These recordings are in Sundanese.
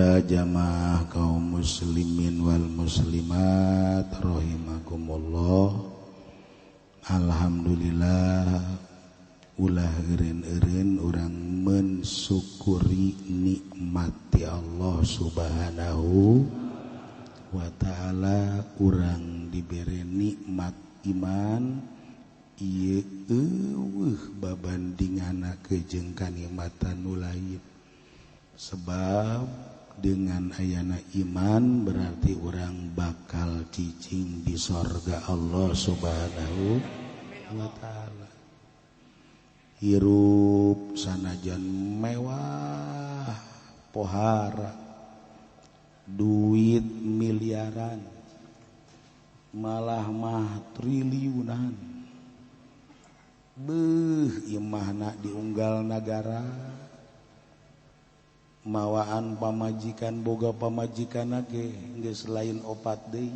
Para jamaah kaum muslimin wal muslimat rahimakumullah. Alhamdulillah ulah eureun-eureun urang mensyukuri nikmat Allah Subhanahu wa ta'ala. Urang dibere nikmat iman ieu eueuh babandinganna jeung kanikmatan nu lain. Sebab dengan ayana iman berarti orang bakal cicing di sorga Allah Subhanahu wa ta'ala. Hirup sanajan mewah pohara, duit miliaran, malah mah triliunan. Beuh imahna diunggal nagara. Mawaan pamajikan boga pamajikan ge geus lain opat deui.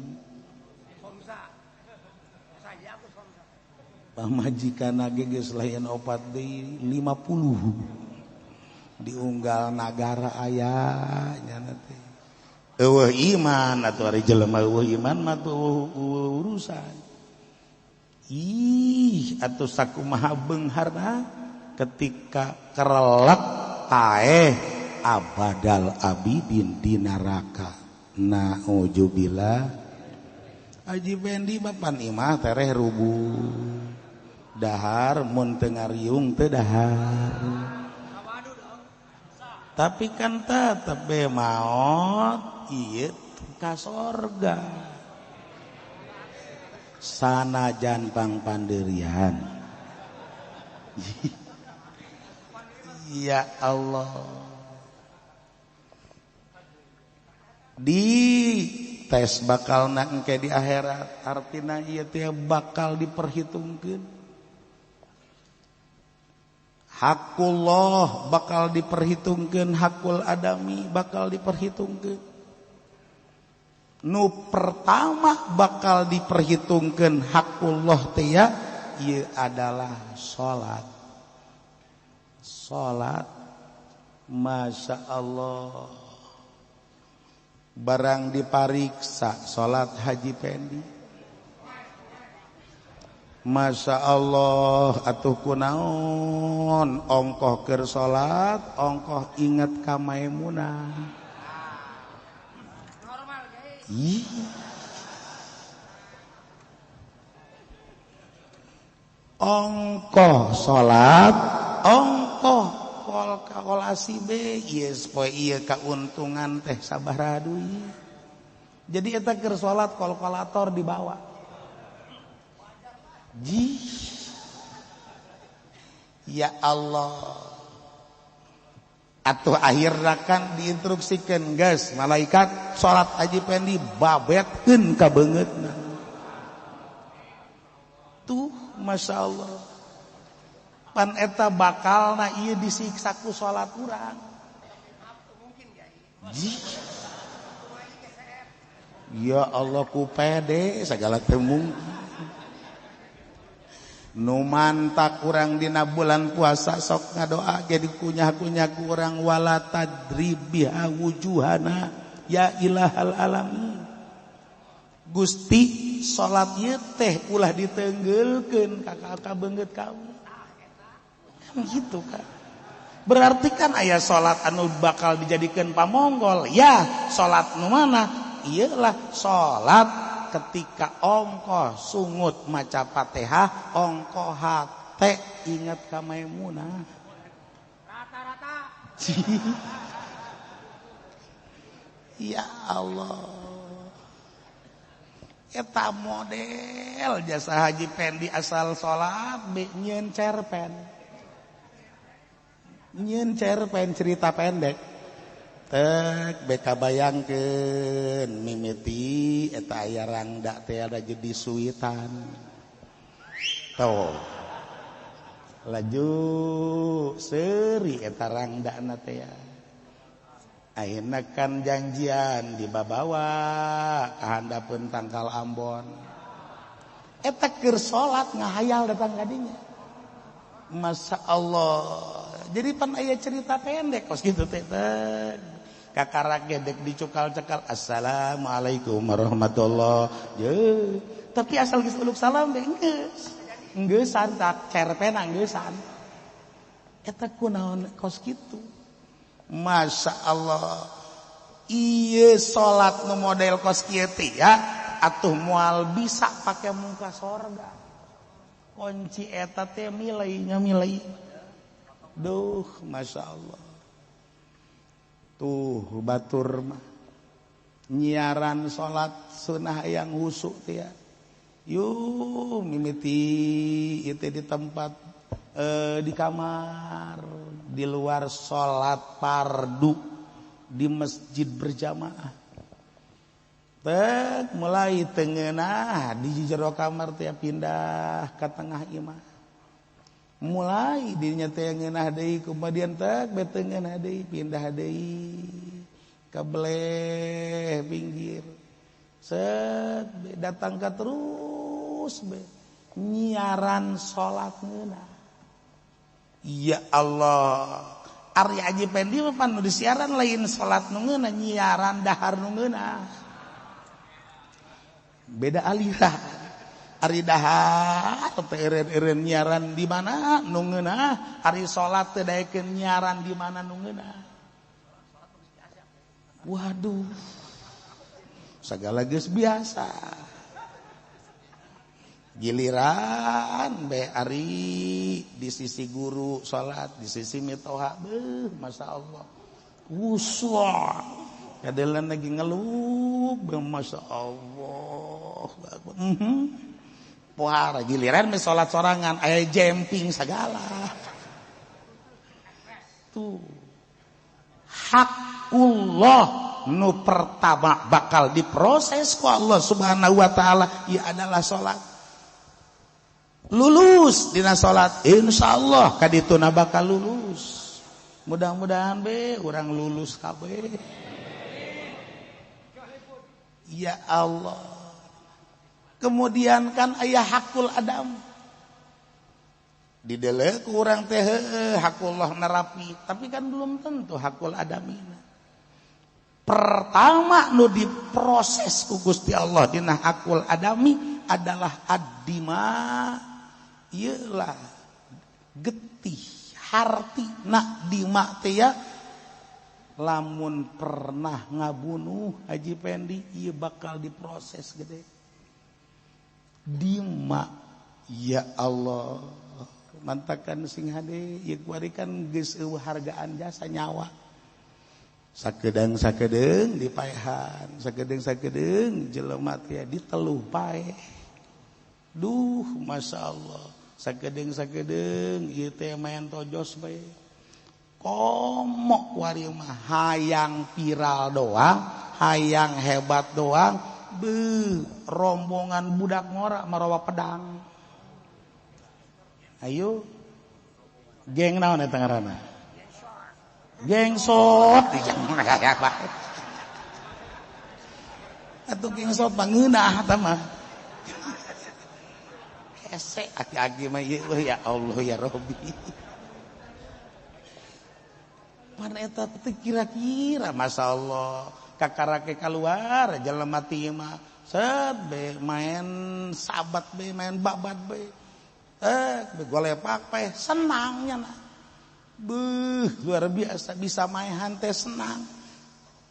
Pamajikan ge geus lain opat deui 50. Diunggal nagara aya nya teh. Eueuh iman atuh ari jelema eueuh iman mah tuh urusan. Ih atuh sakumaha beungharna ketika kerelek paeh abadal abidin di neraka. Na'udzubillah. Haji Pendi bapan imah tereh rubuh. Dahar mun teu ngariung teu dahar. Tapi kan tetep be maot ieu ka sorga. Sanajan pangpanderian. Ya Allah. Di tes bakal nangke di akhirat artina ieu teh bakal diperhitungkeun. Hakullah bakal diperhitungkeun, hakul adami bakal diperhitungkeun. Nu pertama bakal diperhitungkeun hakullah teh ya ieu adalah salat. Salat Masya Allah. Barang dipariksa salat Haji Pendi. Masya Allah atuh kunaon ongkoh keur salat ongkoh inget ka Maimunah. Ih. Ongkoh salat ongkoh kolasi be yes poe ieu kauntungan teh sabaraha deui. Jadi eta keur salat kalkulator dibawa. Ji. Ya Allah. Atuh akhirna kan diinstruksikeun geus malaikat salat Haji Pendi babetkeun ka beungeutna. Tuh Masya Allah. Pan eta bakalna ieu disiksa ku salat urang. Ya Allah ku pede sagala teu mungkin. Nu mantak urang dina bulan puasa sok ngadoa jadi kunyah-kunyah ku urang wala tadrib biha wujuhana ya ilahal alamin. Gusti salat ieu teh ulah ditenggelkeun ka beungeut kamu. Gitu kan. Berarti kan aya salat anu bakal dijadikan pamonggol. Ya, salat nu mana? Iyalah salat ketika ongkoh sungut maca Fatihah, ongkoh hate ingat ka Maimunah. Rata-rata. Ya Allah. Eta model jasa Haji Pendi asal salat be nyeun cerpen. Nyeun cerpen cerita pendek. Tek beka bayangkeun mimiti eta aya rangda teh ada jadi suitan. Tuh. Laju seuri eta rangdana teh. Ayeuna kan janjian dibabawa ka handapeun tangkal Ambon. Eta keur salat ngahayal datang ka dinya. Masya Allah. Jadi pan aya cerita pendek kos gitu teh. Kakarak gedek dicukal-cekal assalamualaikum warahmatullah. Ye, tapi asal geus uluk salam teh geus. Geusan tak cerpena geusan. Eta kunaon kos kitu. Masya Allah. Ieu salat nu model kos kieu teh ya atuh moal bisa pake muka sorga. Kunci eta teh milainya milai. Duh, Masya Allah. Tuh batur mah nyiaran salat sunah yang husuk teh ya. Yuh mimiti itu di tempat di kamar, di luar salat fardu di masjid berjamaah. Tek mulai tengenah di jero kamar teh pindah ke tengah imah. Mulai dirinya teh ngeunah deui kemudian tek be tengenah deui pindah deui ka beleh pinggir. Set be datang ka terus be nyiaran salat ngeunah. Ya Allah. Ari Haji Pendi mah pan nu disiaran lain salat nu ngeunah, nyiaran dahar nu ngeunah. Beda aliran. Ari dahar teh eureun-eureun nyiaran di mana nu ngeunah, ari salat teh daekeun nyiaran di mana nu ngeunah. Waduh. Sagala geus biasa. Giliran be ari di sisi guru salat, di sisi mitoha, beuh Masya Allah. Uswa. Kadelan lagi ngeluh, beuh Masya Allah. Pohara giliran me salat sorangan aya jemping sagala. Tuh. Hakullah nu pertama bakal diproses ku Allah Subhanahu wa taala ieu adalah salat. Lulus dina salat insyaallah kadituna bakal lulus. Mudah-mudahan be urang lulus kabeh. Ya Allah. Kemudian kan aya hakul adam. Didele ku urang teh hakullah nerapi, tapi kan belum tentu hakul adamina. Pertama nu diproses ku Gusti Allah dina hakul adami adalah addima, ieulah getih harti nak dima teh ya. Lamun pernah ngabunuh Haji Pendi ieu bakal diproses gede. Dima ya Allah mantakan sing hade ieu kuari kan geus eueuh hargaan jasa nyawa. Sakedeung-sakedeung dipaehan, sakedeung-sakedeung jelema teh diteluh paeh. Duh Masya Allah, sakedeung-sakedeung ieu teh main tojos bae. Komo kuari mah hayang viral doang, hayang hebat doang. Beuh, rombongan budak ngora marawa pedang. Ayo geng naon eta ngaranna? Geng sot di jangan aya bae. Atuh geng sot mah ngeunah eta mah. Hese aki-aki mah ieu ya Allah ya Rabbi. Pan eta teh kira-kira masyaallah. Kakarake keluar jelema ti mah set be main sabat be main babat be be golepak pe senangnya nah. Beuh luar biasa bisa maehan teh senang.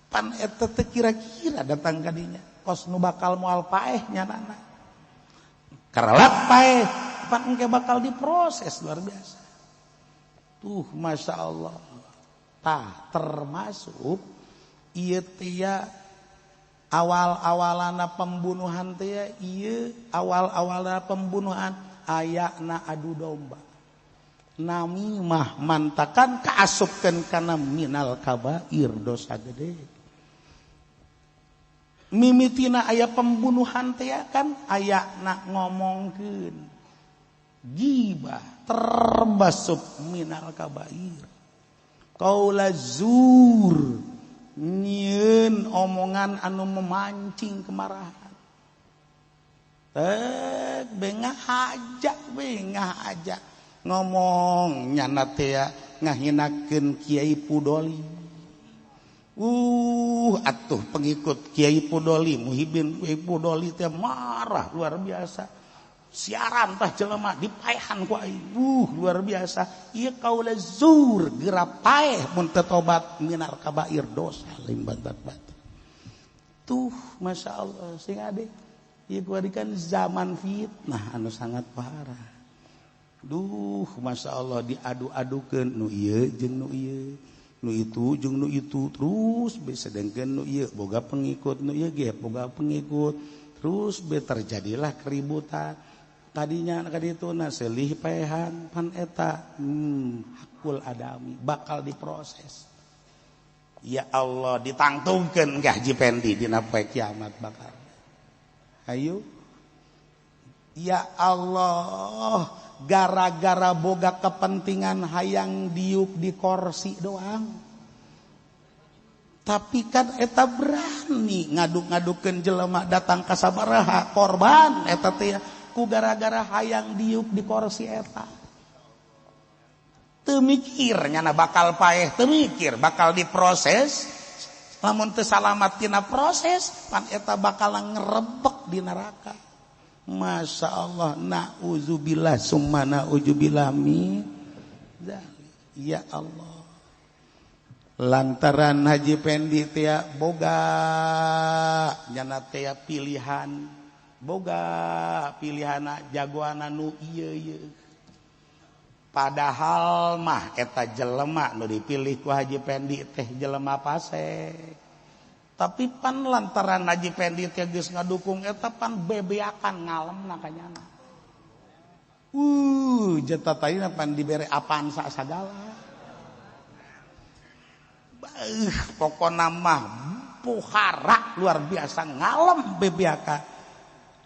Pan eta teh kira-kira datang ka dinya kos nu bakal moal paeh nyanana. Karelak paeh pan engke bakal diproses luar biasa. Tuh Masya Allah. Tah termasuk ieu teh awal-awalana pembunuhan teh ieu awal-awalana pembunuhan ayana adu domba. Nami mah mantakan kaasupkeun kana minal kabair dosa gede. Mimitina aya pembunuhan teh kan ayana ngomongkeun gibah terbasup minal kabair. Qaula zur nyieun omongan anu memancing kemarahan. Tek bengah aja ngomong nyana teh ngahinakeun Kiai Pudoli. Atuh pengikut Kiai Pudoli, Muhibin Kiai Pudoli teh marah luar biasa. Siaran tah jelema dipaehan ku aing. Luar biasa. Ieu kaula zur geura paeh mun teu tobat minar kabair dosa limbat-bat. Tuh Masya Allah sing ade. Ieu kuari kan zaman fitnah anu sangat parah. Duh Masya Allah diadu-adukeun nu ieu jeung nu ieu. Nu itu jeung nu itu terus be sedengkeun nu ieu boga pengikut nu ieu ge boga pengikut terus be terjadilah keributan tadinya ka ditu na seulih paehan pan eta hakul adami bakal diproses ya Allah ditangtungkeun ka Haji Pendi dina poe kiamat bakal hayu ya Allah gara-gara boga kepentingan hayang diuk di kursi doang. Tapi kan eta berani ngaduk-ngadukeun jelema datang ka sabaraha korban eta teh ku gara-gara hayang diuk di kursi eta. Teu mikir nyana bakal paeh, teu mikir bakal diproses. Lamun teu salamat tina proses, pan eta bakal ngerebek di neraka. Masya Allah, na'udzubillah summa na'udzubillah min dzalik. Ya Allah. Lantaran Haji Pendi teh boga nyana teh pilihan, boga pilihana jagoanna nu ieu ieu. Padahal mah eta jelema nu dipilih ku Haji Pendi teh jelema pasek. Tapi pan lantaran Haji Pendi teh geus ngadukung eta pan bebeakan ngalemna ka nyana. Jeta tadina pan dibere apaan sagala. Pokona mah puhara luar biasa ngalem bebeakan.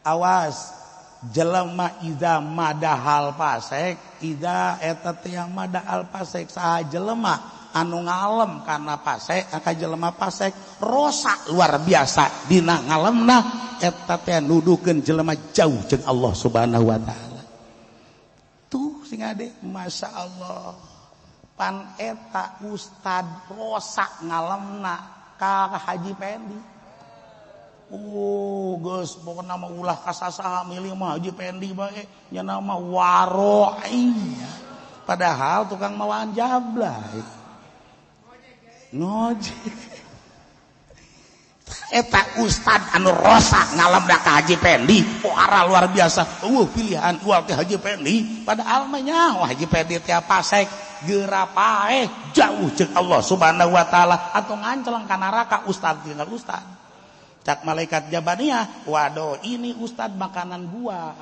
Awas jelema ida madahal pasek, ida eta teh madahal pasek saha jelema anu ngalem karena pasek ka jelema pasek rosak luar biasa dina ngalemna eta teh nuduhkeun jelema jauh jeung Allah Subhanahu wa taala. Tuh sing ade Masya Allah pan eta ustad rosak ngalemna ka Haji Pendi. Geus pokona mah ulah kasasaha milih mah Haji Pendi bae nya nama waroi. Padahal tukang mawaan jablay. Ngojek. Eta ustad anu rosak ngalemna ka Haji Pendi, pohara luar biasa. Pilihan ual teh Haji Pendi, padahal mah nyaho Haji Pendi teh pasek geura paeh jauh jeung Allah Subhanahu wa taala atau nganceleng ka neraka ustad tinggal ustad. Cak malaikat Jabaniyah, waduh ini ustad makanan gua.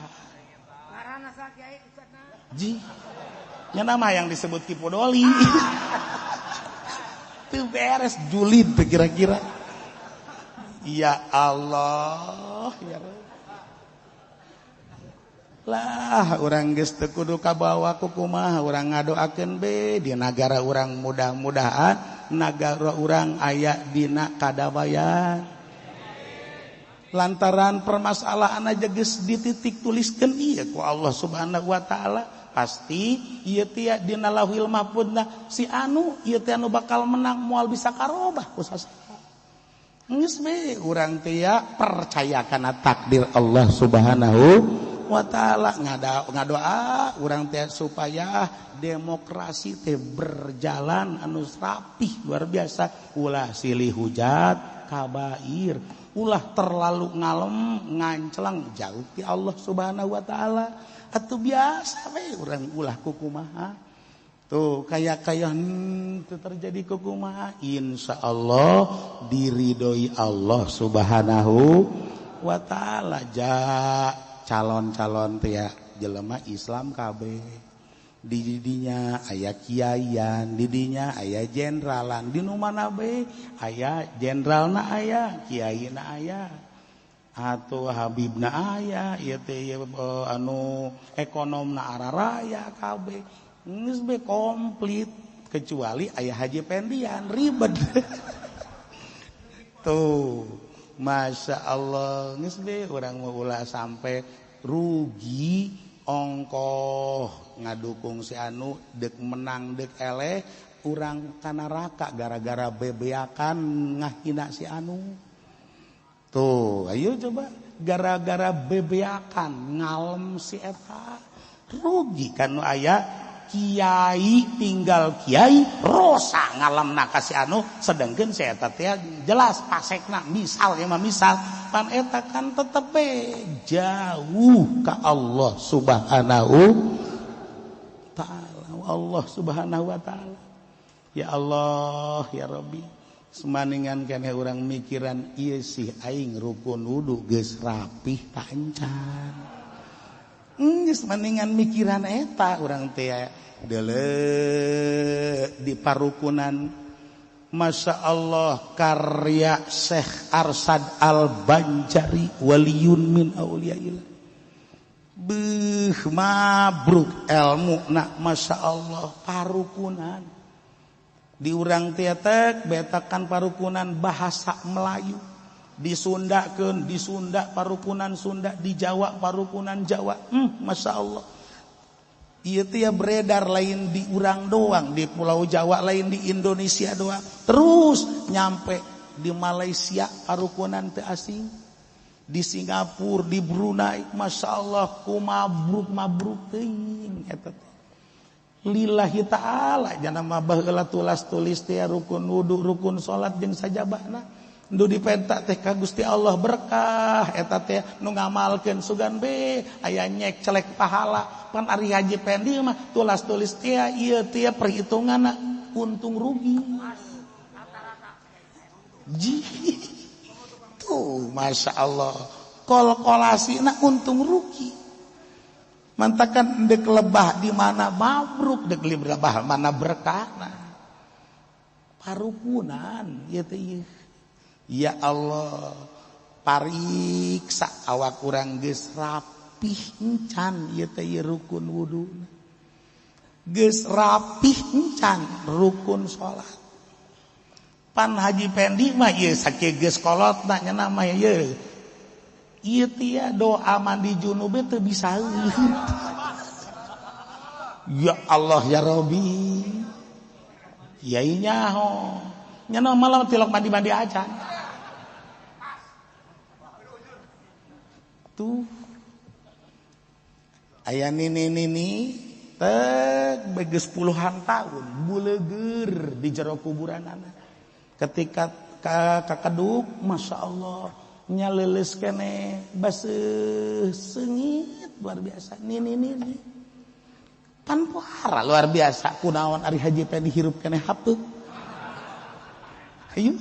Ji. Nya nama yang disebut Ki Pudoli. Tuh beres julid kira-kira. Ya Allah, ya Rabb. Lah urang geus teu kudu kabawa ku kumaha urang ngadoakeun be di nagara urang mudah-mudahan nagara urang aya dina kadawaian. Lantaran permasalahan aja geus dititik tuliskeun ieu ku Allah Subhanahu wa taala pasti ieu teh dina Lauhil Mahfudna si anu ieu teh anu bakal menang moal bisa karobah ku sasaha. Geus we urang teh percaya kana takdir Allah Subhanahu wa taala ngadoa urang teh supaya demokrasi teh berjalan anu rapih luar biasa ulah silih hujat kabair ulah terlalu ngalem ngancelang jauh ti Allah Subhanahu wa taala atuh biasa we urang ulah kukumaha tuh kaya-kaya teu terjadi kukumaha insyaallah diridhoi Allah Subhanahu wa taala ja calon-calon teh jelema Islam kabeh di didinya aya kiaian didinya aya jeneralan di nu mana be aya jenderalna aya kiaina aya atuh habibna aya ieu teh anu ekonomna araraya kabeh geus be komplit kecuali aya Haji Pendian ribet. Tuh Masya Allah geus be urang mah ulah sampai rugi ongkoh ngadukung si anu dek menang dek eleh urang ka neraka gara-gara bebeakan ngahina si anu. Tuh, ayo coba gara-gara bebeakan ngalem si eta. Rugi kan nu aya kiai tinggal kiai rosa ngalemna ka si anu, sedangkan si eta teh jelas pasekna misal ya mah misal pan eta kan tetep jauh ka Allah Subhanahu taala. Allah Subhanahu wa taala. Ya Allah ya Rabbi, semaningan keneh urang mikiran ieu sih aing rukun wudu geus rapih tancan. Geus mendingan mikiran eta urang teh deuleu di parukunan. Masya Allah karya Syekh Arsyad Al-Banjari waliyun min auliyaillah. Beuh mabruk ilmu nak Masya Allah parukunan. Di urang teh betakan parukunan bahasa Melayu. Disundakeun, di Sunda parukunan Sunda, di Jawa parukunan Jawa. Masya Allah. Ieu teh beredar lain di urang doang, di Pulau Jawa lain di Indonesia doang. Terus nyampe di Malaysia parukunan teu asing. Di Singapura, di Brunei, Masya Allah kumabruk-mabruk teuing eta teh. Lillahi ta'ala jana mah baheula tulas tulis teh rukun wudu, rukun salat jeung sajabana. Nu dipenta teh ka Gusti Allah berkah eta teh nu ngamalkeun sugan be aya nyek celek pahala. Pan ari Haji Pendi mah tulas tulis teh ieu teh perhitunganna untung rugi. Ji tuh Masya Allah kol-kolasina untung rugi. Mantakan dek lebah di mana mabruk, dek lebah mana berkahna. Parukunan ieu teh. Ya Allah, pariksa awak urang geus rapih encan ieu teh rukun wuduna. Geus rapih encan rukun salat. Pan Haji Pendi mah ieu sakieu geus kolotna nya mah ieu. Ieu teh doa mandi junub teu bisa. Ya Allah ya Rabbi. Kiai nyaho. Nya malam tilok mandi-mandi aja. Tuh aya nini-nini tek beges puluhan tahun buleger di jero kuburanana. Ketika kakeduk Masya Allah nyaleles kene baseuh seungit luar biasa nini-nini. Pan pohara luar biasa kunaon ari Haji Pendi hirup kene hapeuk. Ayo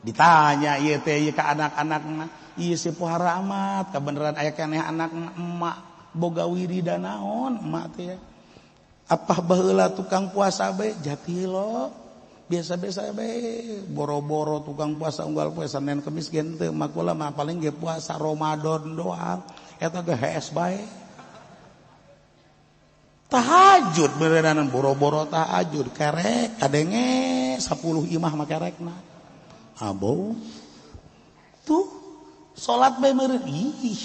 ditanya ieu teh ieu ka anak-anak mah ieu si pohara amat kabeneran aya keneh anak emak boga wirida naon emak teh apa baheula tukang puasa bae jati lo biasa-biasa bae boro-boro tukang puasa unggal poe Senin Kemis ge teu makula mah paling ge puasa Ramadan doang eta ge hees bae tahajud beneran boro-boro tahajud kerek kadenge 10 imah mah kerekna abo tuh salat bae meureun ih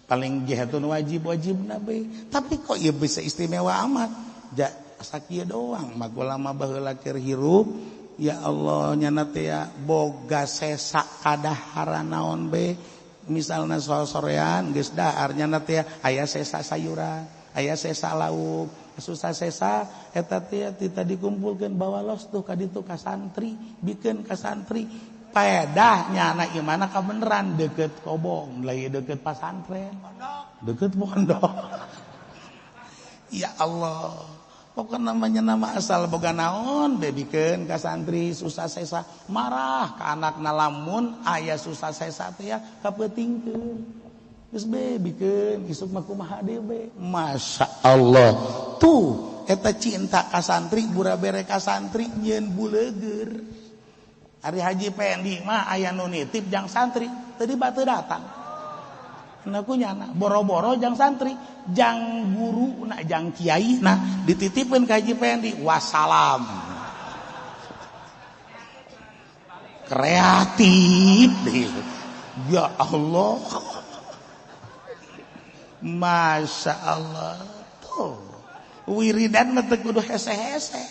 paling jihatun wajib-wajibna bae tapi kok ieu bisa istimewa amat ja sakieu doang makula mah baheula keur hirup ya Allah nyana teh ya boga sesa kadaharan naon bae misalna sorean geus dahar nyana teh aya sesa sayuran aya sesa lauk susah sesa eta teh tita dikumpulkeun bawa los tuh ka ditu ka santri bikeun ka santri paedah nyana imana kabeneran deket kobong lagi deket pasantren deket pondok. Ya Allah pokoknya namanya nama asal boga naon be bikeun ka santri susah sesa marah ka anakna lamun aya susah sesa teh ya kapeutingkeun geus be bikeun isuk mah kumaha deui be. Masya Allah tuh eta cinta ka santri burabere ka santri nyieun buleger. Ari Haji Pendi mah aya nu nitip jang santri teu batu datang. Ku nyana boro-boro jang santri jang guru na jang kiai nah dititipkeun ka Haji Pendi wassalam. Kreatif deh. Ya Allah. Masya Allah tuh. Wiridan mah teu kudu hese-hese.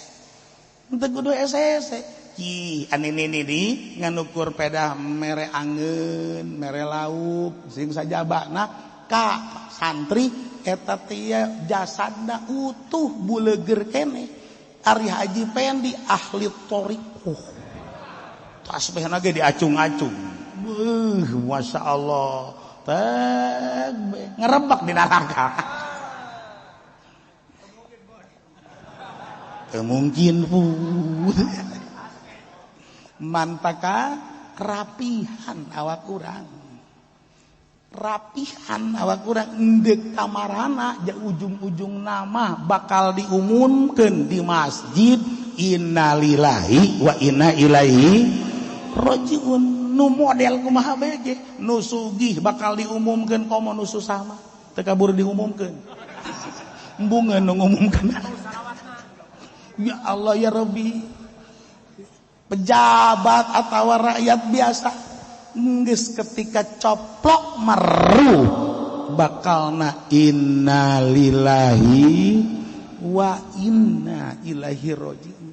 Teu kudu hese-hese. Ki anu nini di nganukur pedah mere angeun, mere lauk sing sajabana ka santri eta teh jasadna utuh buleger keneh. Ari Haji Pendi ahli thariqah. Tasbihna ge diacung-acung. Beuh, Masya Allah. Teg ngerebak di neraka. Teu mungkin pun. Mantaka rapihan awak urang. Rapihan awak urang endek kamarana ja ujung-ujung nama bakal diumumkeun di masjid innalillahi wa inna ilaihi rajiun. Nu model kumaha bae ge nu sugih bakal diumumkeun komo nu susah mah teu kabur diumumkeun. Embungeun nu ngumumkeun. Ya Allah ya Rabbi. Pejabat atau rakyat biasa geus ketika coplok meru bakalna innalillahi wa inna ilaihi rajiun.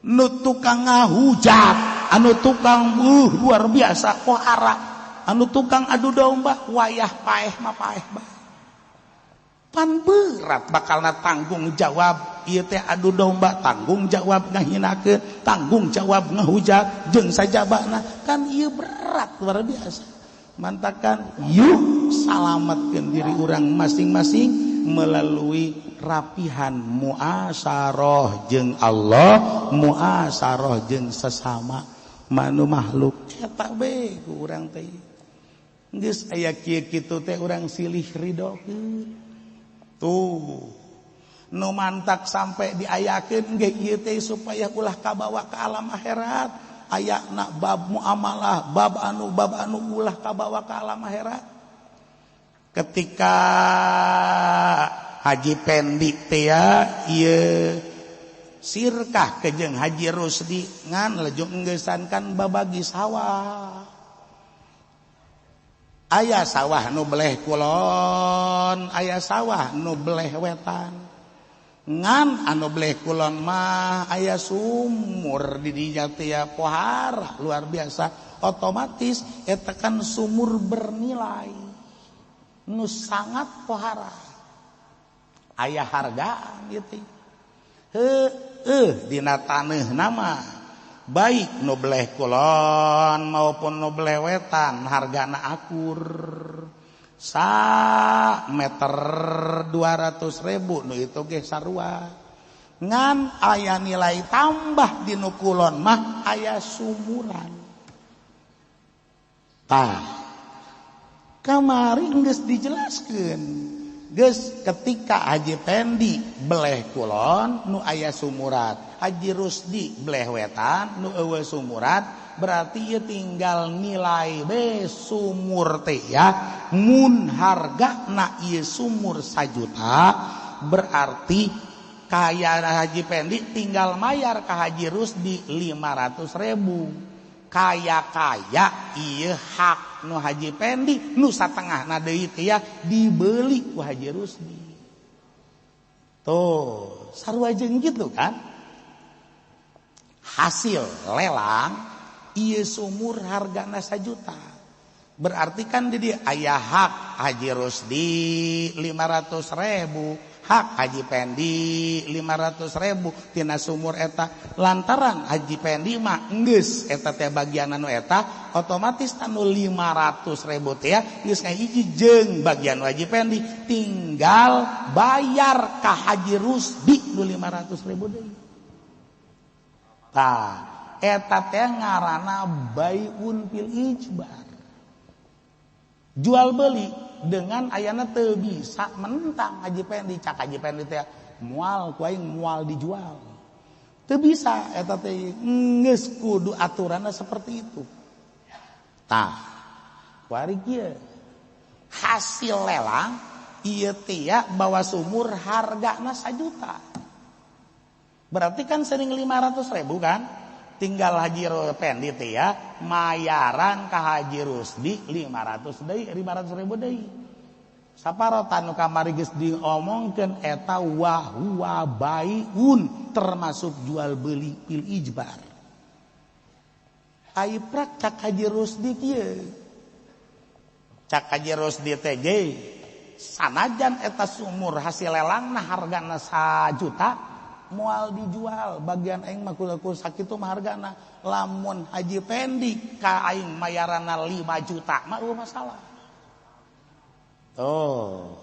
Nu tukang ngahujat, anu tukang luar biasa pohara, anu tukang adu domba wayah paeh mah paeh bae. Pan berat bakalna tanggung jawab ieu teh adu domba, tanggung jawab ngahinakeun, tanggung jawab ngahujat jeung sajabana, kan ieu berat luar biasa. Mantakan yuk salametkeun diri urang masing-masing melalui rapihan muasyarah jeung Allah, muasyarah jeung sesama manu makhluk. Eta we ku urang teh. Geus aya kieu kitu teh urang silih ridokeun. Tuh nu mantak sampai diayakeun ge ieu teh supaya ulah kabawa ke alam akhirat. Ayana bab muamalah, bab anu ulah kabawa ke alam akhirat. Ketika Haji Pendi teh ieu sirkah kejeng Haji Rusdi ngan lejong enggesan kan babagi sawah. Aya sawah nu beleh kulon, aya sawah nu beleh wetan. Ngan anu beleh kulon mah aya sumur di dinya teh pohara luar biasa. Otomatis eta kan sumur bernilai nu sangat pohara. Aya hargaan gitu. Heueuh dina taneuh nama baik nu beleh kulon maupun nu beleh wetan hargana akur. Sa meter 200.000 nu itu ge sarua. Ngan aya nilai tambah di nu kulon mah aya sumuran. Tah kamari geus dijelaskeun. Geus ketika Haji Pendi beleh kulon nu aya sumurat, Haji Rusdi beleh wetan nu eueuh sumurat, berarti ieu tinggal nilai be sumur teh ya. Mun hargana ieu sumur 1 juta, berarti kaya Haji Pendi tinggal mayar ka Haji Rusdi 500.000. Kaya-kaya ieu hak nu Haji Pendi nu satengahna deui teh ya dibeli ku Haji Rusdi. Tuh, sarua jeung kitu kan? Hasil lelang ieu sumur hargana 1 juta. Berarti kan di dia aya hak Haji Rusdi 500.000, hak Haji Pendi 500.000 tina sumur eta. Lantaran Haji Pendi mah geus eta teh bagian anu eta, otomatis anu 500.000 teh geus ngahiji jeung bagian Haji Pendi, tinggal bayar ka Haji Rusdi nu 500.000 deui. Tah, eta teh ngaranna baiun fil ijbar. Jual beli dengan ayana teu bisa mentang Haji Pendi, cak Haji Pendi teh moal ku aing moal dijual. Teu bisa eta teh geus kudu aturanna seperti itu. Tah, kuari kieu. Hasil lelang ieu teh bawa sumur hargana 1 juta. Berarti kan sering 500.000 kan? Tinggal Haji Pendi teh ya mayaran ka Haji Rusdi 500 deui, 500.000 deui. Saparota nu kamari geus diomongkeun eta wa huwa baiun termasuk jual beli bil ijbar. Ai prak cak Haji Rusdi kieu. Cak Haji Rusdi teh ge sanajan eta sumur hasil lelangna hargana 1 juta moal dijual bagian aing mah kudu sakitu mah hargana. Lamun Haji Pendi ka aing mayarana 5 juta mah eueuh masalah. Tuh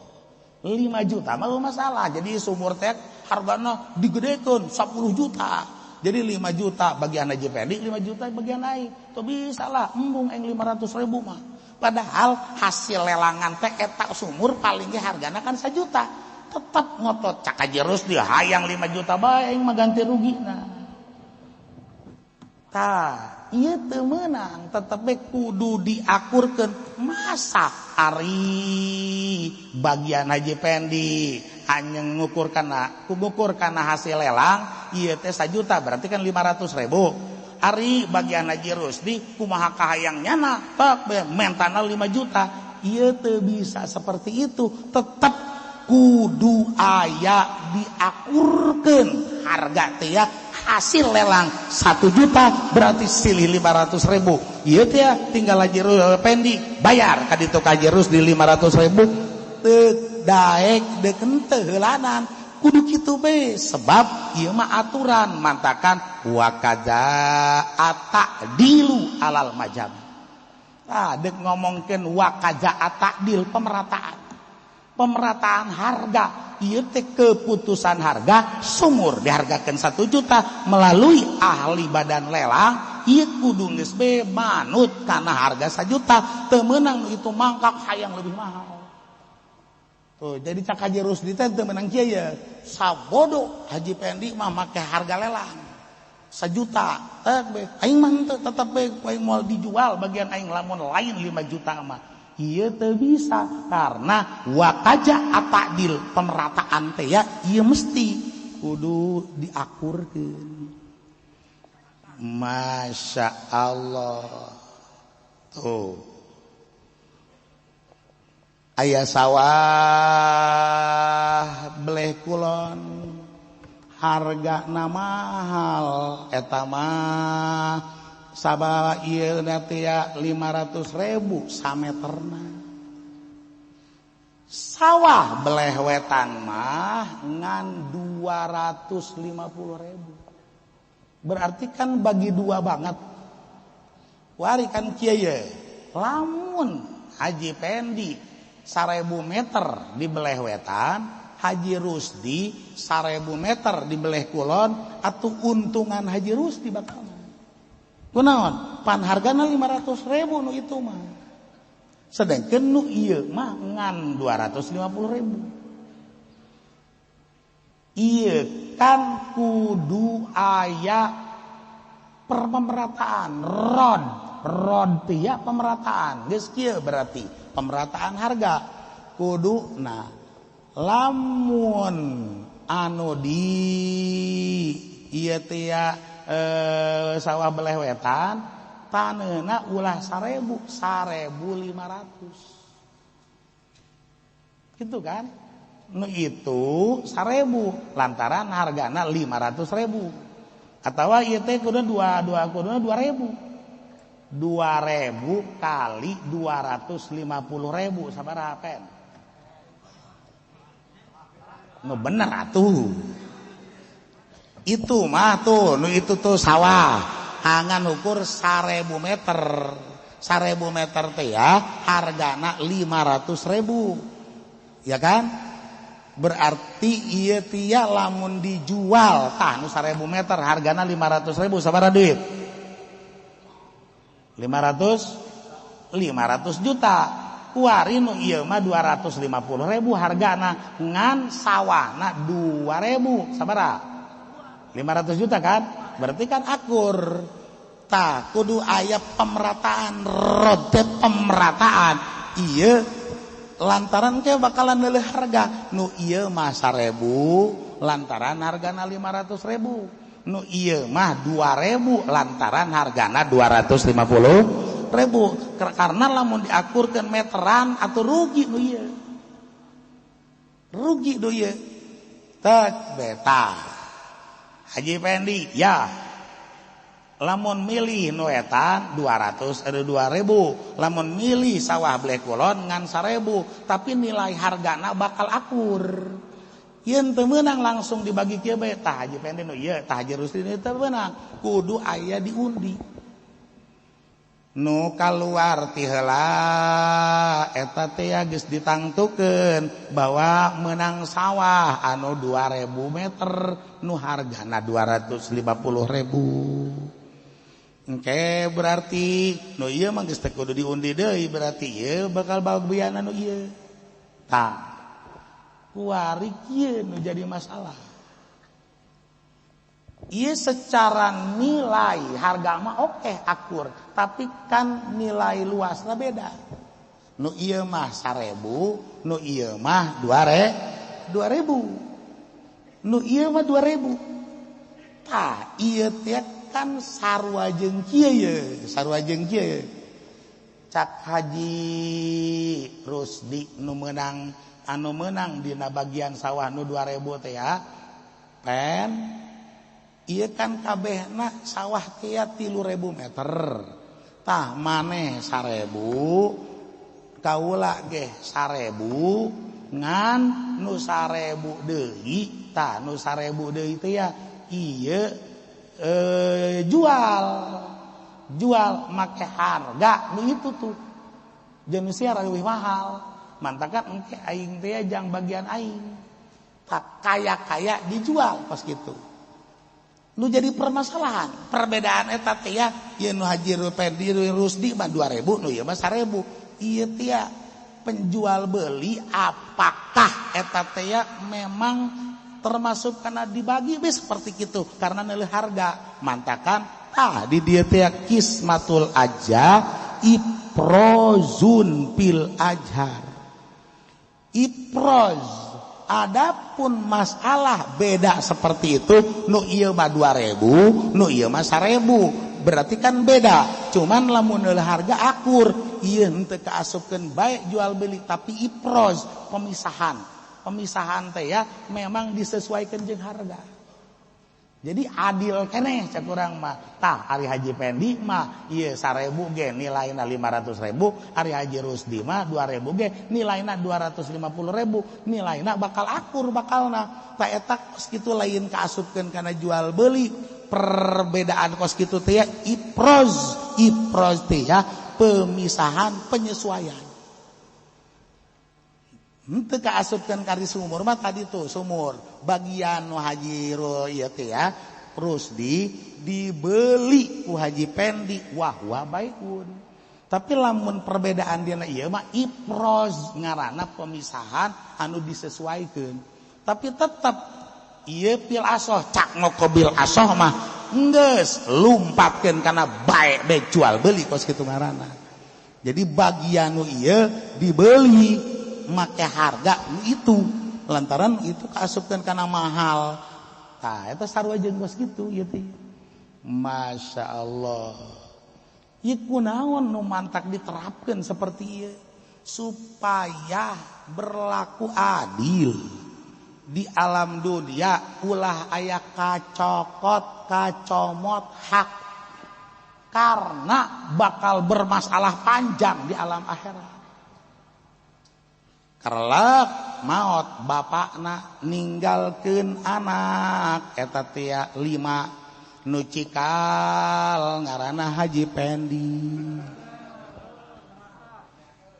5 juta mah eueuh masalah. Jadi sumur teh hargana digedekeun 10 juta. Jadi 5 juta bagian Haji Pendi, 5 juta bagian aing. Tuh bisa lah embung aing 500 ribu mah. Padahal hasil lelangan teh eta sumur paling ge hargana kan 1 juta. Tetap ngotot cak Haji Rusdi hayang 5 juta bae aing mah ganti rugina. Tah, ieu teu meunang, tetep we kudu diakurkeun. Masa ari bagian Haji Pendi hanya ngukur kana hasil lelang ieu teh 1 juta berarti kan 500 ribu. Ari bagian Haji Rusdi kumaha kahayang nyana tek be mentana 5 juta. Ieu teu bisa seperti itu, tetep kudu aya diakurkeun harga teh ya. Hasil lelang 1 juta berarti silih 500 ribu. Ieu teh tinggal Haji Pendi bayar ka ditu ka Haji Rusdi 500 ribu teu daek deuk henteu heulanan. Kudu kitu be sebab ieu mah aturan mantakan wa kaza atadilu alal majam. Tah deuk ngomongkeun wa kaza atadil pemerataan. Pemerataan harga ieu teh keputusan harga sumur dihargakeun 1 juta melalui ahli badan lelang ieu kudu geus be manut kana harga 1 juta teu meunang itu mangkak hayang lebih mahal. Tuh, jadi cak Haji Rusdi teh teu meunang kieu ye. Sabodo Haji Pendi mah make harga lelang 1 juta. Teh be aing mah henteu tetep be aing moal dijual bagian aing lamun lain 5 juta mah. Ieu teu bisa karena wakaja atadil pemerataan teh ya ieu mesti kudu diakurkeun. Masya Allah. Tuh. Aya sawah beleh kulon hargana mahal eta mah sabab ieu teh ya 500 ribu sameterna. Sawah beleh wetan mah ngan 250 ribu. Berarti kan bagi dua banget. Wari kan kieu ye. Lamun Haji Pendi 1000 meter di beleh wetan, Haji Rusdi 1000 meter di beleh kulon, atuh untungan Haji Rusdi bakal. Kunaon? Pan hargana 500 ribu nu itu mah. Sedangkan nu ieu mah ngan 250 ribu. Ieu kan kudu aya pemerataan rod teh ya pemerataan. Geus kieu berarti pemerataan harga kudu. Nah, lamun anu di ieu teh ya sawah beleh wetan taneuna ulah 1000, 1500 gitu kan. Nu itu 1000 lantaran hargana 500 ribu. Atawa ieu teh kudu dua kudu 2000. 2000 kali 250 ribu sabaraha pen? Nu bener atuh. Itu mah tuh, nu itu tuh sawah. Hangan ukur 1000 meter. 1000 meter teh ya hargana 500 ribu. Ya kan? Berarti ieu tia lamun dijual tah nu 1000 meter hargana 500 ribu sabaraha duit? 500 juta. Kuari nu ieu mah 250 ribu hargana ngan sawahna 2000 sabaraha? 500 juta kan? Berarti kan akur. Tah kudu aya pemerataan, rodet pemerataan. Ieu lantaran ke bakalan leuleuh harga. Nu ieu mah 1000 lantaran hargana 500 ribu. Nu ieu mah 2000 lantaran hargana 250 ribu. Karena lamun diakurkeun meteran atau rugi nu ieu. Rugi do ieu. Tek beta. Haji Pendi ya. Lamun milih nu etan 200 ada 2000, lamun milih sawah bleh kulon ngan 1000, tapi nilai hargana bakal akur. Yen teu meunang langsung dibagi kieu bae tah Haji Pendi nu ieu, tah Haji Rusdi nu teu meunang, kudu aya diundi. Nu kaluar ti heula eta teh geus ditangtukeun bahwa meunang sawah anu 2000 meter nu hargana 250.000. Engke berarti nu ieu mah geus teu kudu diundi deui, berarti ieu bakal bagian anu ieu. Tah kuari kieu nu jadi masalah. Ieu secara nilai harga mah oke akur, tapi kan nilai luasna beda. Nu ieu mah 1000, nu ieu mah 2000. Nu ieu mah 2000. Tah ieu teh kan sarua jeung kieu ye, sarua jeung kieu. Cak Haji Rusdi nu meunang anu meunang dina bagian sawah nu 2000 teh ya. Pen ieu kan kabehna sawah teh 3000 meter. Tah maneh 1000, kaula ge 1000, ngan nu 1000 deui, tah nu 1000 deui teh ya ieu jual make harga nu itu tuh jeung sia leuwih mahal, mantakan engke aing teh jang bagian aing tak kaya-kaya dijual pas gitu. Nu jadi permasalahan perbedaan eta teh ya, ieu nu Haji Pendi Rusdi mah 2000, nu ieu mah 1000. Ieu teh penjual beli apakah eta teh ya memang termasuk karena dibagi seperti itu karena nilai harga mantakan ah di dia teh kismatul aja iprozun pil ajhar iproz. Adapun masalah beda seperti itu nu ieu mah 2000, nu ieu mah 1000, berarti kan beda. Cuman lamun nilai harga akur ieu henteu kaasupkeun bae jual beli, tapi iproz pemisahan. Pemisahan teh ya memang disesuaikan jeung harga. Jadi adil keneh cek urang mah. Tah ari Haji Pendi mah ieu 1000 ge nilaina 500.000, ari Haji Rusdi mah 2000 ge nilaina 250.000, nilaina bakal akur bakalna. Tah eta kos kitu lain kaasupkeun kana jual beli. Perbedaan kos kitu teh ya iproz, iproz teh ya pemisahan penyesuaian. Henteu kaasupkeun ka sumur mah tadi tuh sumur bagian nu Haji ieu teh ya Rusdi dibeli ku Haji Pendi wah wah baikun. Tapi lamun perbedaan dina ieu mah iproz ngaranna pemisahan anu disesuaikeun. Tapi tetep ieu pil asoh cak ngokobil asoh mah geus lumpatkeun kana bae be jual beli kos kitu ngaranna. Jadi bagian nu ieu dibeli make harga itu lantaran itu kaasupkeun kana mahal. Tah eta sarua jeung kos kitu ieu teh. Masya Allah. Ieu kunaon nu mantak diterapkeun seperti ieu supaya berlaku adil di alam dunia, ulah aya kacokot kacomot hak karena bakal bermasalah panjang di alam akhirat. Kerlek maot bapakna ninggalkeun anak eta teh 5 nu cikal ngaranna Haji Pendi.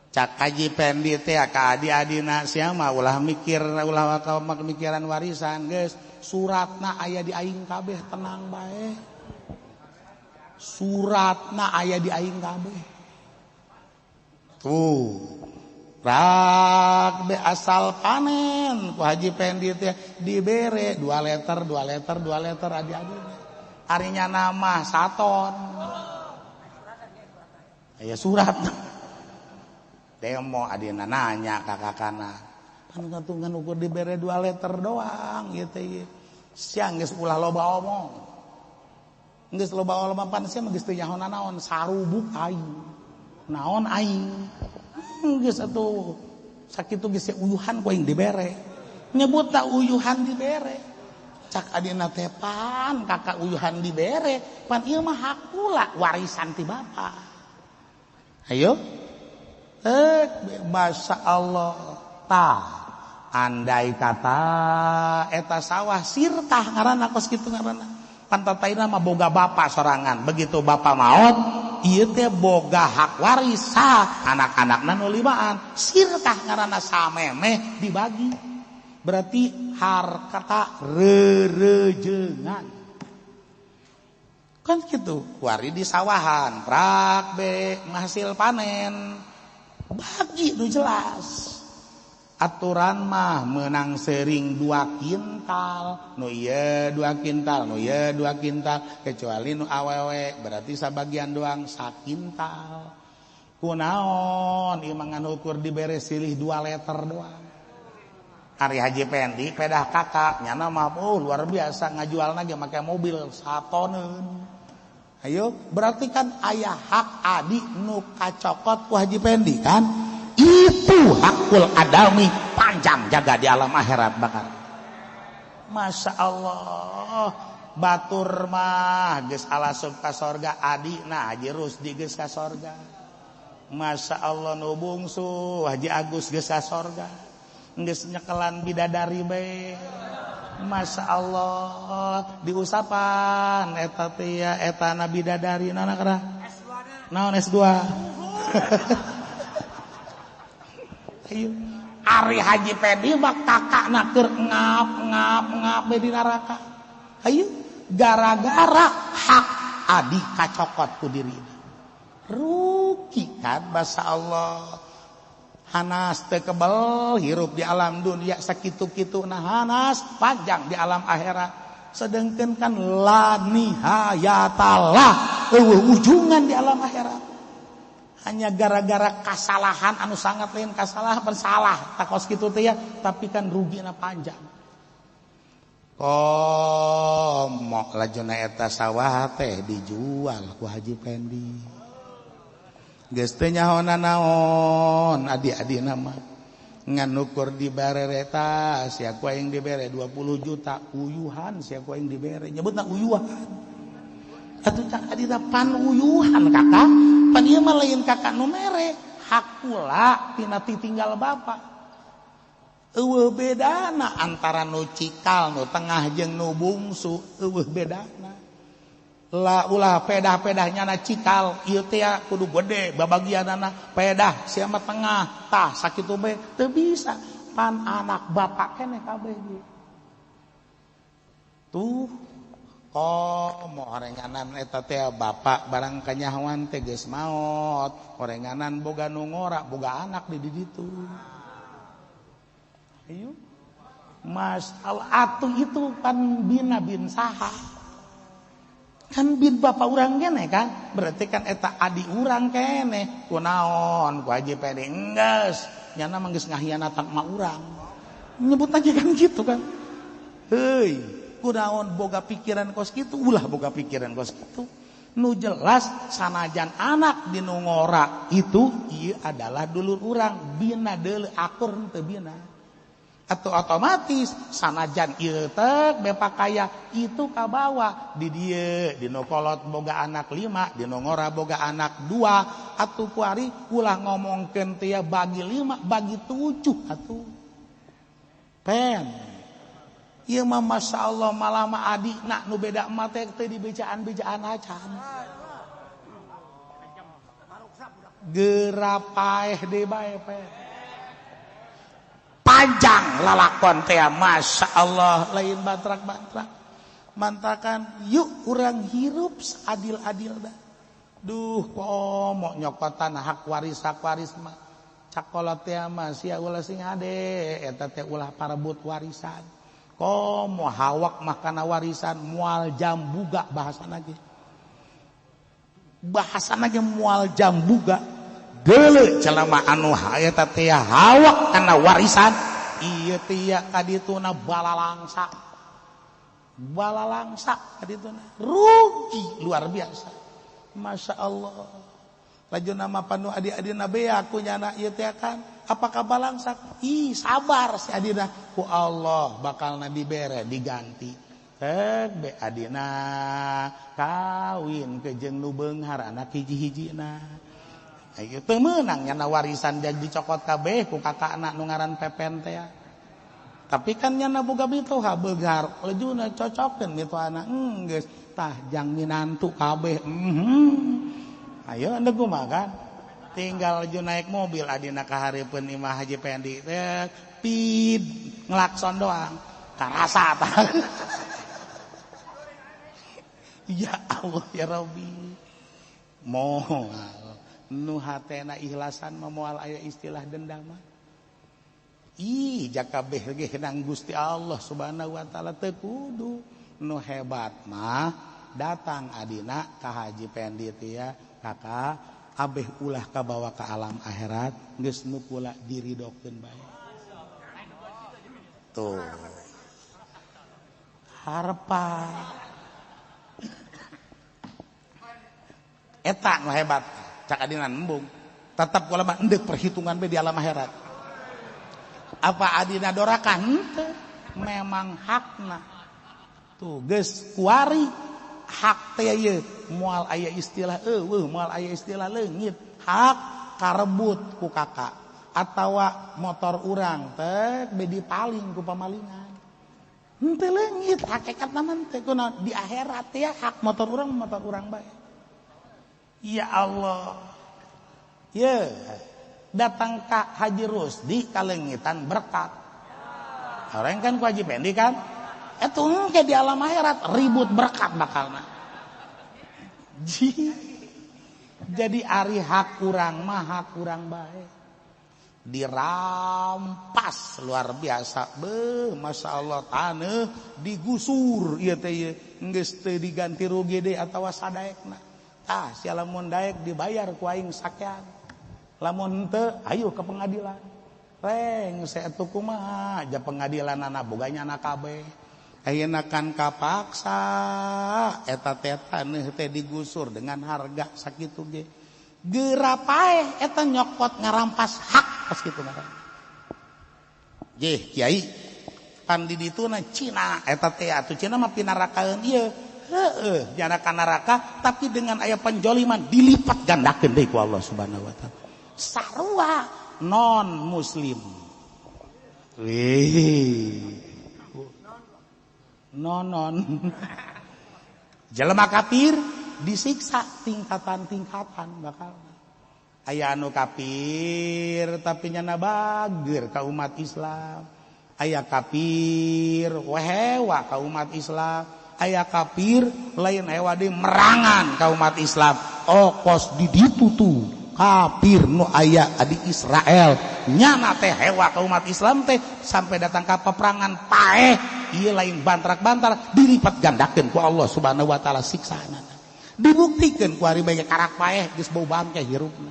Cak Haji Pendi teh ka adi-adina sia mah ulah mikir ulah mikiran warisan geus, suratna aya di aing kabeh tenang bae. Suratna aya di aing kabeh. Tuh rak be asal panen ku Haji Pendi teh dibere 2 liter 2 liter 2 liter adi-adi. Arinya nama saton. Aya surat. Demo adina nanya ka kakana. Pan katungan ukur dibere 2 liter doang ieu teh. Siang geus ulah loba omong. Geus loba omong pan sia mah geus teu nyaho nanaon sarubuk aing. Naon aing. Geus atuh sakitu geus uyuhan ku aing dibere. Nyebutna uyuhan dibere. Cak adina teh pan kakak uyuhan dibere, pan ieu mah hak kula warisan ti bapak. Ayo. Masya Allah. Tah, andai kata eta sawah sirtah ngaranna kos kitu ngaranna. Pantataina mah boga bapak sorangan. Begitu bapak maot, ieu teh boga hak waris anak-anakna nu limaan. Sirtah ngaranna samemeh dibagi. Berarti harkata rerejengan. Kan gitu, wari di sawahan, prak be hasil panen. Bagi nu jelas. Aturan mah menang sering 2 kintal, nu ieu 2 kintal, nu ieu 2 kintal, kecuali nu awewe berarti sabagian doang sakintal. Kunaon ieu mah ngan ukur dibere silih 2 liter doang. Ari Haji Pendi pedah kakak nyana mah oh luar biasa ngajualna ge make mobil satoneun. Ayo berarti kan aya hak adi nu kacokot ku Haji Pendi kan? Itu hakul adami panjang jaga di alam akhirat bakal. Masya Allah batur mah geus alasup ka sorga adina Haji Rusdi geus ka sorga. Masya Allah nu bungsu Haji Agus geus ka sorga. Geus nyekelan bidadari bae. Masya Allah diusapan eta teh ya etana bidadari nana kara. Naon S2? Ayo. Ari Haji Pendi mah kakakna keur ngap ngap ngap be di neraka. Ayo gara-gara hak adi kacokot ku dirina. Rugi kan bahasa Allah. Hanas teu kebel hirup di alam dunia sakitu-kitu nah hanas panjang di alam akhirat. Sedengkeun kan la nihayatalah eueuh ujungan di alam akhirat. Hanya gara-gara kasalahan anu sangat lain kasalahan salah takos kitu teh ya, tapi kan rugina panjang. Komo lajuna eta sawah teh dijual ku Haji Pendi. Geus teu nyahonan naon adi-adina mah. Ngan ukur dibarereta sia ku aing dibere 20 juta uyuhan sia ku aing dibere nyebutna uyuhan. Atuh cak adina pan uyuhan kakak. Pan ieu mah lain kakak nu mere, hak kula tina tinggal bapak. Eueuh bedana antara nu cikal nu tengah jeung nu bungsu, eueuh bedana. La ulah pedah-pedah nyana cikal ieu teh kudu gede babagianana pedah sia mah tengah tah sakitu bae teu bisa pan anak bapak keneh kabeh ge. Tuh komo orenganan eta teh bapak barang kanyahoan teh geus maot orenganan boga nu ngora boga anak di ditu. Ayo Mas al atuh itu pan bina bin saha kan bin bapak urang kene kan berarti kan eta adi urang kene kunaon ku Haji Pendi geus nyana mah geus ngahianatan ma urang nyebut aja kan gitu kan. Heuy kunaon boga pikiran kos kitu ulah boga pikiran kos kitu nu jelas sanajan anak di nu ngora itu ieu adalah dulur urang bina deuleu akur teu bina atau otomatis sanajan ieu teh bepakaya itu kabawa di dieu di nu kolot boga anak 5 di nu ngora boga anak 2 atuh kuari ulah ngomongkeun teh bagi 5 bagi 7 atuh pen ieu mah masyaallah malah mah adina nu beda mah teh teu dibejaan-bejaan acan geura paeh deui bae pen panjang lalakon teh masya Allah lain bantrak-bantrak mantakan yuk urang hirup adil-adil dah. Duh komo nyokotan hak waris mah cakolot teh mah sia ulah sing ade eta teh ulah parebut warisan komo hawak mah kana warisan moal jambuga bahasana ge bahasana ge moal jambuga deuleu jelema anu eta teh hawak kana warisan ieu teh kadituna balalangsa balalangsa kadituna rugi luar biasa. Masya Allah lajuna mah panu adi-adina bea ku nyana ieu teh kan Apakah balangsak? Ih sabar si adina ku Allah bakalna dibere diganti. Tek be adina kawin ke jeung nu beunghar anak hiji-hijina. Ayo teu meunang nyana warisan jadi dicokot kabeh ku kakakna nu ngaran Pepen teh. Tapi kan nyana boga mitoha beunghar lejuna cocokeun mitohana geus tah jang minantu kabeh. Ayo endeg kumaha kan? Tinggal laju naik mobil adina ka hareupeun imah Haji Pendi teh pid ngelakson doang karasa tah. Ya Allah ya Rabbi. Moal nu hatena ikhlasan mah moal aya istilah dendam mah. Ih jakabeh ge nang Gusti Allah Subhanahu wa taala teu kudu. Nu hebat mah datang adina ka Haji Pendi teh ya kakak abeh ulah kabawa ka alam akhirat geus nu kula diridokeun bae. Tuh. Harpa. Eta nu hebat cak adina embung. Tetap kula mah endek perhitungan bae di alam akhirat. Apa adina doraka henteu? Memang hakna. Tuh geus kuari hak teh ieu moal aya istilah eueuh moal aya istilah leungit hak karebut ku kakak atawa motor urang teh be dipaling ku pamalingan henteu leungit hakikatna mah teh kunaon di akhirat teh hak motor urang bae. Ya Allah ye datang ka Haji Rusdi kaleungitan berkat orang kan ku Haji Pendi kan eta engke di alam akhirat ribut berkat bakalna. Jadi ari hak urang mah hak urang bae. Dirampas luar biasa. Beuh masyaallah taneuh digusur ieu teh ieu geus teu diganti rugi deui atawa sadaekna. Tah sia lamun daek dibayar ku aing sakean. Lamun henteu ayo ke pengadilan. Reng saetu kumaha ja pengadilanana boga nyana kabeh. Ayeuna kan kapaksa eta teh taneuh teh digusur dengan harga sakitu ge. Geura paeh eta nyokot ngarampas hak pas kitu ngaran. Jeh kiai pan di dituna Cina eta teh atuh Cina mah pinarakaeun ieu. Heueuh jana ka neraka tapi dengan aya penjoliman dilipat gandakeun deui ku Allah Subhanahu wa taala. Sarua non muslim. Wih. Nonon jelema kafir disiksa tingkatan-tingkatan bakal aya anu kafir tapi nyana bager ka umat Islam, aya kafir wehewa ka umat Islam, aya kafir lain hewa deui merangan ka umat Islam. Oh kos di ditu tuh kafir nu aya di Israel nyana teh hewa ka umat Islam teh sampai datang ka peperangan paeh ieu lain bantrak-bantar dilipat gandakeun ku Allah Subhanahu wa taala siksaana. Dibuktikeun ku ari bae karak paeh geus bau bangke hirupna.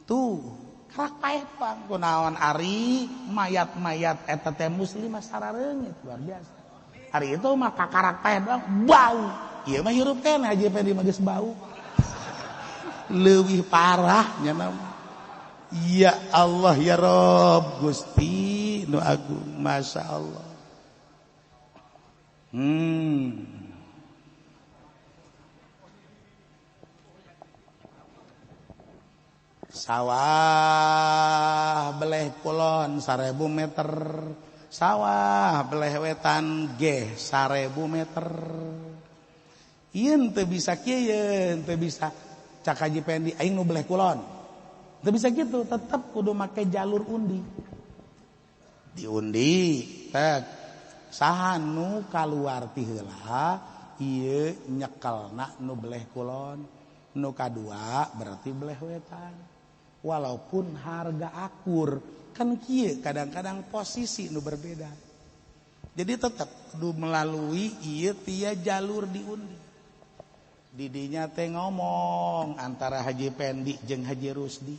Tuh, karak paeh pang kunaon ari mayat-mayat eta teh muslimah sarareungit luar biasa. Ari itu mah kakarak paeh doang bau. Ieu mah hirup keneh Haji Pendi mah geus bau. Leuwih parah nya mah. Ya Allah ya Rabb Gusti nu agung masyaallah. Sawah beleh kulon 1000 meter, sawah beleh wetan geh 1000 meter. Ieu teu bisa kieu, teu bisa cak Haji Pendi aing nu beleh kulon. Teu bisa gitu, tetep kudu make jalur undi. Diundi tek saha nu kaluar ti heula ieu nyekelna nu beleh kulon, nu kadua berarti beleh wetan. Walaupun harga akur kan kieu kadang-kadang posisi nu berbeda. Jadi tetep kudu melalui ieu tia jalur diundi. Didinya teh ngomong antara Haji Pendi jeung Haji Rusdi.